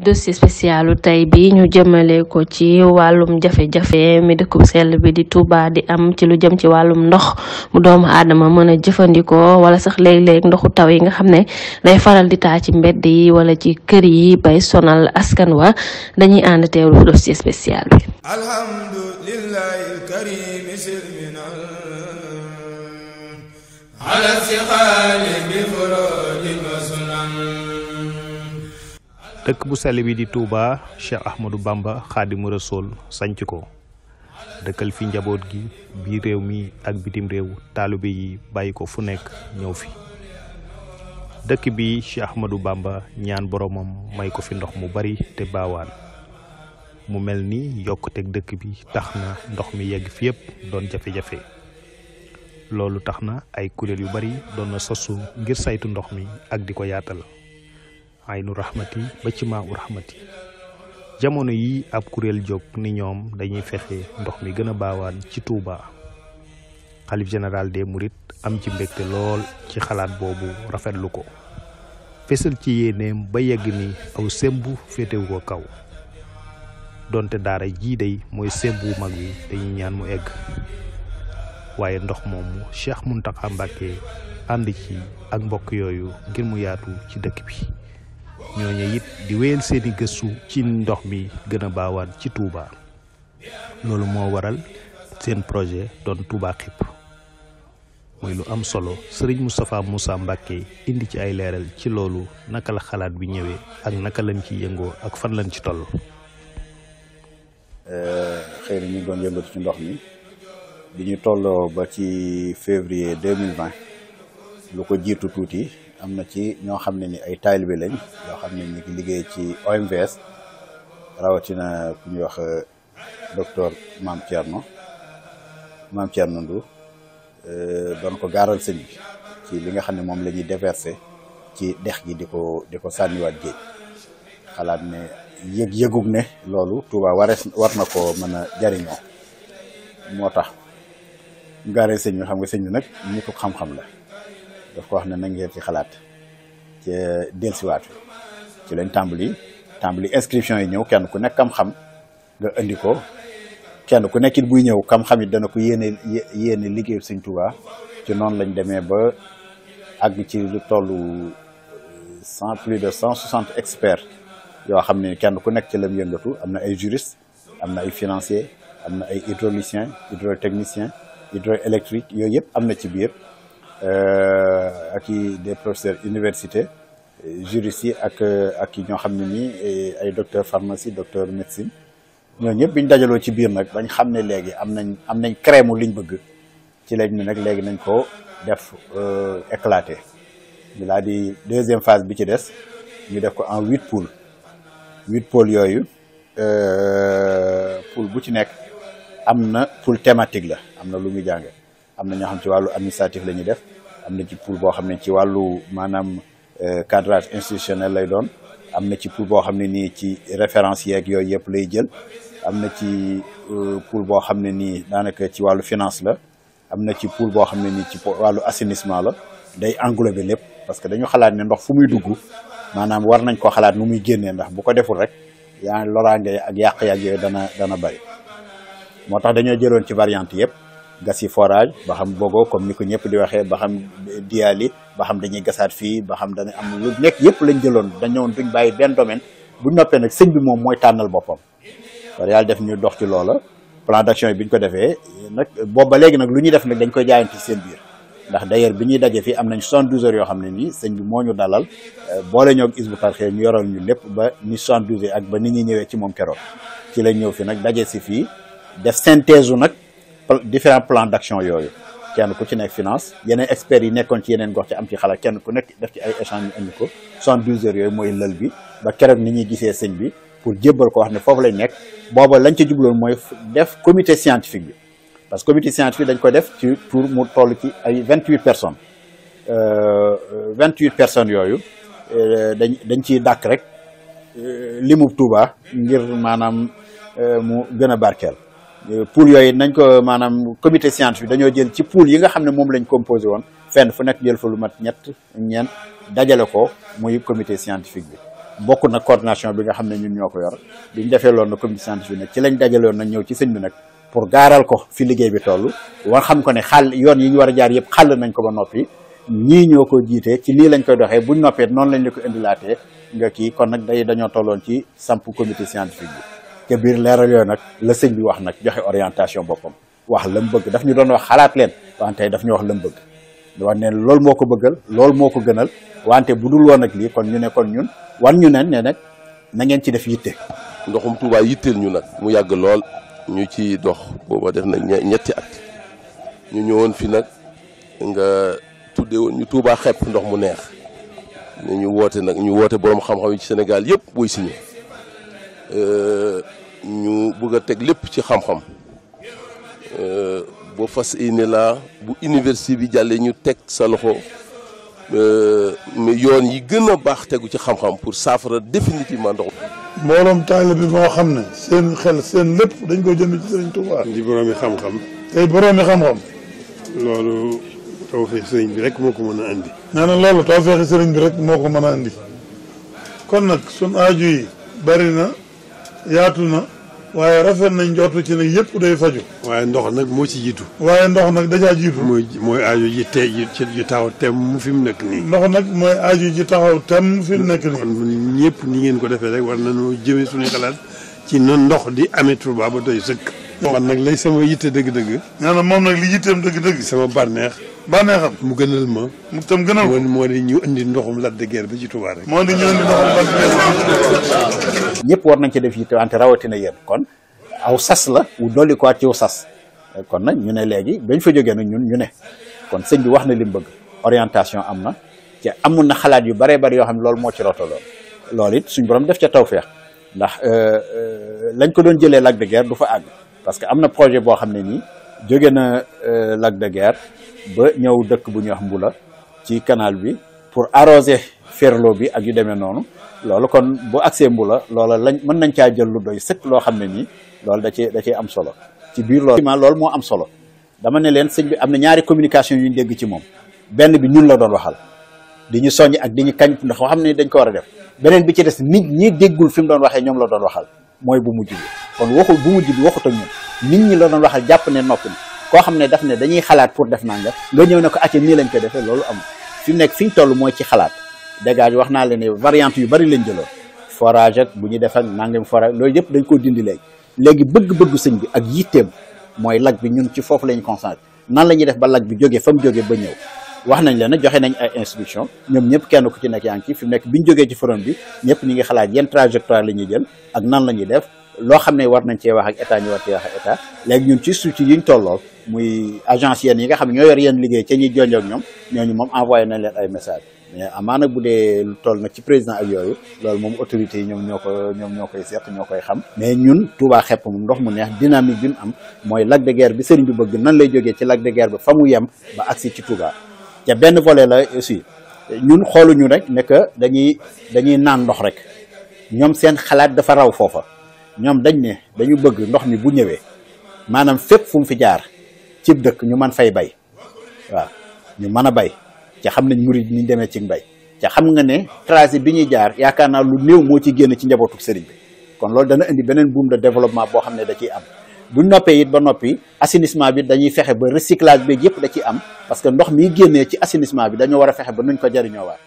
dossier spécialu tey bi ñu jëmale ko ci wàllum jafe-jafe mi dëkk bu sell bi di Touba di am ci lu jëm ci wàllum ndox mu doomu aadama mën a jëfandikoo wala sax léeg-léeg ndoxu taw yi nga xam ne day faral di taa ci mbedd yi wala ci kër yi bay sonal askan wa dañuy ànd teewlu dossier spécial bi. alhamdulillahi karim silminal ala siqali bi furudin wa sunan. dëkk bu sell bi di Touba Cheikh Ahmadou Bamba Xaadimu Rasuul sanc ko dëkkal fi njaboot gi biir réew mi ak bitim réew taalibe yi bàyyi ko fu nekk ñëw fi dëkk bi Cheikh Ahmadou Bamba ñaan boromam may ko fi ndox mu bari te baawaan mu mel ni yokkuteg dëkk bi tax na ndox mi yegg fi yépp doon jafe-jafe loolu tax na ay kuréel yu bari doon na sosu ngir saytu ndox mi ak di ko yaatal aynu rahmati ba ci maa u rahmati jamono yi ab kuréel jóg ni ñoom dañuy fexe ndox mi gën a baawaan ci Touba xalif général des mourides am ci mbégte lool ci xalaat boobu rafetlu ko fesal ci yéeneem ba yegg ni aw sembu féetewu ko kaw donte daara jii day mooy sembu mag wi dañuy ñaan mu egg waaye ndox moomu Cheikh Mountakha Mbacké ànd ci ak mbokk yooyu ngir mu yaatu ci dëkk bi ñooñu it di wéyal seeni gëstu ci ndox mi gën a baawaan ci Touba loolu moo waral seen projet doon Touba Xip mooy lu am solo Serigne Moustapha Moussa Mbacké indi ci ay leeral ci loolu naka la xalaat bi ñëwee ak naka lañ ci yëngoo ak fan lañ ci toll. xëy na ñu ngi doon yëngatu ci ndox mi bi ñu tolloo ba ci février 2020 lu ko jiitu tuuti. am na ci ñoo xam ne ni ay taalibe lañ yoo xam ne ñu ngi liggéey ci OMVS rawatina ku ñuy wax docteur Mame Thierno Ndour doon ko gaaral sëñ bi ci li nga xam ne moom la ñuy déverser ci dex gi di ko sànniwaat géej xalaat ne yëgug ne loolu Touba war na ko mën a jariñoo moo tax ñu gaaral sëñ bi xam nga sëñ bi nag nitu xam-xam la daf ko wax ne na ngeen ci xalaat ci dellusiwaat ci lañ tàmbali inscription yi ñëw kenn ku nekk xam-xam nga indi ko kenn ku nekkit buy ñëw xam-xam it dana ko yéene liggéeyu Sëñ Tuubaa ci noonu lañ demee ba àgg ci lu tollu plus de 160 experts yoo xam ne kenn ku nekk ci lam yëngatu am na ay juristes am na ay financiers am na ay hydrauliciens hydrotechniciens hydroélectriques yooyu yëpp am na ci biir. ak i des professeurs université juristes yi ak ñoo xam ne nii ay docteur pharmacie docteur médecine ñoo ñëpp biñ dajaloo ci biir nag bañ xam ne léegi am nañ crème liñ bëgg ci lañ ne nag léegi nañ ko def éclaté ñu laa di deuxième phase bi ci des ñu def ko en 8 pôles yooyu poule bu ci nekk am na poule thématique la am na lu muy jàng am na ñoo xam ci wàllu administratif la ñuy def am na ci pool boo xam ne ci wàllu maanaam cadrage institutionnel lay doon am na ci pool boo xam ne nii ci référence yeeg yooyu yëpp lay jël am na ci pool boo xam ne nii daanaka ci wàllu finance la am na ci pool boo xam ne nii ci wàllu assainissement la day englober lépp parce que dañu xalaat ne ndox fu muy dugg maanaam war nañ ko xalaat nu muy génnee ndax bu ko deful rek yaa loraange ak yàq-yàq yooyu dana bari moo tax dañoo jëloon ci variante yëpp gas yi forage ba xam bogo comme ni ko ñëpp di waxee ba xam diyaali ba xam dañuy gasaat fii ba xam dana am lu nekk yëpp lañ jëloon dañoon duñ bàyyi benn domaine buñ noppee nag sëñ bi moom mooy tànnal boppam war yàlla def ñu dox ci loola plan d'action yi bi ñu ko defee nag boobu ba léegi nag lu ñuy def nag dañ koy jaayante ci seen biir ndax d'ailleurs bi ñuy daje fii am nañ 72 heures yoo xam ne nii sëñ bi moo ñu dalal boole ñoo ak Hizbut Tarqiyyah ñu yoral ñu lépp ba ni 72 heures ak ba nit ñi ñëwee ci moom keroog ci lañ ñëw fi nag daje si fii def synthèse u nag différents plans d'action yooyu kenn ku ci nekk finance yeneen experts yi nekkoon ci yeneen gox ci am ci xalaat kenn ku nekk def ci ay échange ñu indi ko 72 heures yooyu mooy lël bi ba keroog ni ñuy gisee sëñ bi pour jébbal ko wax ne foofu lañ nekk booba lañ ca jubloon mooy def comité scientifique bi parce que comité scientifique dañ ko def ci pour mu toll ci ay 28 personnes 28 personnes yooyu dañ ciy dàkk rek limu Touba ngir maanaam mu gën a barkeel pool yooyu nañ ko maanaam comité scientifique dañoo jël ci pool yi nga xam ne moom lañ composé woon fenn fu nekk jël fa lu mat ñeent dajale ko muy comité scientifique bi bokk na coordination bi nga xam ne ñun ñoo ko yor biñ defee loolu na comité scientifique nag ci lañ dajaloon nag ñëw ci sëñ bi nag pour gaaral ko fi liggéey bi toll war xam ko ne xàll yoon yi ñu war a jaar yëpp xàll nañ ko ba noppi ñii ñoo ko jiitee ci nii lañ koy doxee buñ noppee noonu lañ la ko indilaatee nga kii kon nag dañoo tolloon ci samp comité scientifique bi te biir leeral yooyu nag la sëñ bi wax nag joxe orientation boppam wax la mu bëgg daf ñu doon wax xalaat leen wante daf ñu wax la mu bëgg wax ne loolu moo ko bëggal loolu moo ko gënal wante bu dul woon ak lii kon ñu ne kon ñun wan ñu ne nag na ngeen ci def yitte. ndoxum Touba yitteel ñu nag mu yàgg lool ñu ci dox booba def na ñetti at ñu ñëwoon fi nag nga tudde woon ñu Touba xepp ndox mu neex ne ñu woote borom xam-xam yi ci Sénégal yëpp buy si ñu bëgg a teg lépp ci xam-xam boo fas yéene laa bu université bi jàllee ñu teg sa loxo yoon yi gën a baax tegu ci xam-xam pour saafara définitivement ndox. mbooloom taalibe bi moo xam ne seen xel seen lépp dañ ko jëme ci Sëriñ Tuubaa. di boroomi xam-xam. tey boroomi xam-xam. loolu tawfeex sëriñ bi rek moo ko mën a andi. nee na loolu tawfeex sëriñ bi rek moo ko mën a andi kon nag sun aaju yi bari na yaatu na waaye rafet nañ njortu ci ne yëpp day faju waaye ndox nag moo ci jiitu. waaye ndox nag dajaa jiitu. mooy aajo ji tey ji taxaw tem mu fi mu nekk nii. ndox nag mooy aaju ji taxaw tem mu fi mu nekk nii. kon ñëpp ni ngeen ko defee rek war nañoo jëmee suñu xalaat ci noonu ndox di amee Touba ba doy sëkk. man nag lay sama yitte dëgg-dëgg. nee na moom nag li yitteem dëgg-dëgg. sama bànneex. bànneexam mu gënal ma. mu tam gënal ko moo di ñu indi ndoxum Lac de Guiers bi ci Touba rek. moo di ñu indi ndoxum Lac de Guiers. ñëpp war nañ ci def yitte wante rawatina yéen kon aw sas la wu dolli ko ci aw sas kon nag ñu ne léegi bañ fa jógee nag ñun ñu ne kon sëñ bi wax na li mu bëgg orientation am na te amun na xalaat yu baree bari yoo xam ne loolu moo ci rotaloon loolu it suñ borom def ca tawfeex ndax lañ ko doon jëlee Lac de Guiers du fa àgg parce que am na projet boo xam ne nii jóge na Lac de Guiers ba ñëw dëkk bu ñuy wax Mbula ci canal bi pour arroser Ferlo bi ak yu demee noonu loolu kon bu accès Mbula loola lañ mën nañ caa jël lu doy sëkk loo xam ne nii loolu da cee am solo ci biir loolu moo am solo dama ne leen sëñ bi am na ñaari communication yu ñu dégg ci moom benn bi ñun la doon waxal di ñu soññ ak di ñu kañ ndax xam ne dañ ko war a def beneen bi ci des nit ñi déggul fi mu doon waxee ñoom la doon waxal mooy bu mujj bi kon waxul bu mujj bi waxut ak ñun nit ñi la doon waxal jàpp ne noppi na koo xam ne daf ne dañuy xalaat pour def nanga nga ñëw ne ko acca nii lañ koy defee loolu amul fi mu nekk fi ñu toll mooy ci xalaat dégage wax naa leen ne variante yu bari lañ jëloon forage ak bu ñu def ak nangam forage loolu yëpp dañ koo dindi léegi bëgg-bëggu sëñ bi ak yitteem mooy Lac bi ñun ci foofu la ñu concentré nan la ñuy def ba Lac bi jógee fa mu jógee ba ñëw wax nañ leen ne joxe nañ ay instruction ñoom ñëpp kenn ku ci nekk yaa ngi ci fi mu nekk bi ñu jógee ci forum bi ñëpp ñi ngi xalaat yenn trajectoire la ñuy jël ak nan la ñuy def loo xam ne war nañ cee wax ak état ñu war cee wax ak état léegi ñun ci structure yi ñu tollool muy agence yenn yi nga xam ne ñoo yor yenn liggéey ca ñuy jonjoo ak ñoom ñooñu moom envoyé nañ leen ay message mais amaana bu dee lu toll nag ci président ak yooyu loolu moom autorités yi ñoom ñoo koy seq ñoo koy xam mais ñun Touba xepp moom ndox mu neex dynamique bi mu am mooy Lac de Guiers bi sëriñ bi bëgg nan lay jógee ci Lac de Guiers ba fa mu yem ba agsi ci Touba te benn volet la aussi ñun xooluñu rek ne que dañuy naan ndox rek ñoom seen xalaat dafa raw foofa ñoom dañ ne dañu bëgg ndox mi bu ñëwee maanaam fépp fu mu fi jaar cib dëkk ñu mën fay bay waaw ñu mën a bay ca xam nañ murid ni ñu demee ci mbay ca xam nga ne tracé bi ñuy jaar yaakaar naa lu néew moo ci génn ci njabootu sëriñ bi kon loolu dana indi beneen boom de développement boo xam ne da ciy am buñ noppee it ba noppi assainissement bi dañuy fexe ba recyclage bi yëpp da ciy am parce que ndox mi génnee ci assainissement bi dañoo war a fexe ba nuñ ko jariñoo waat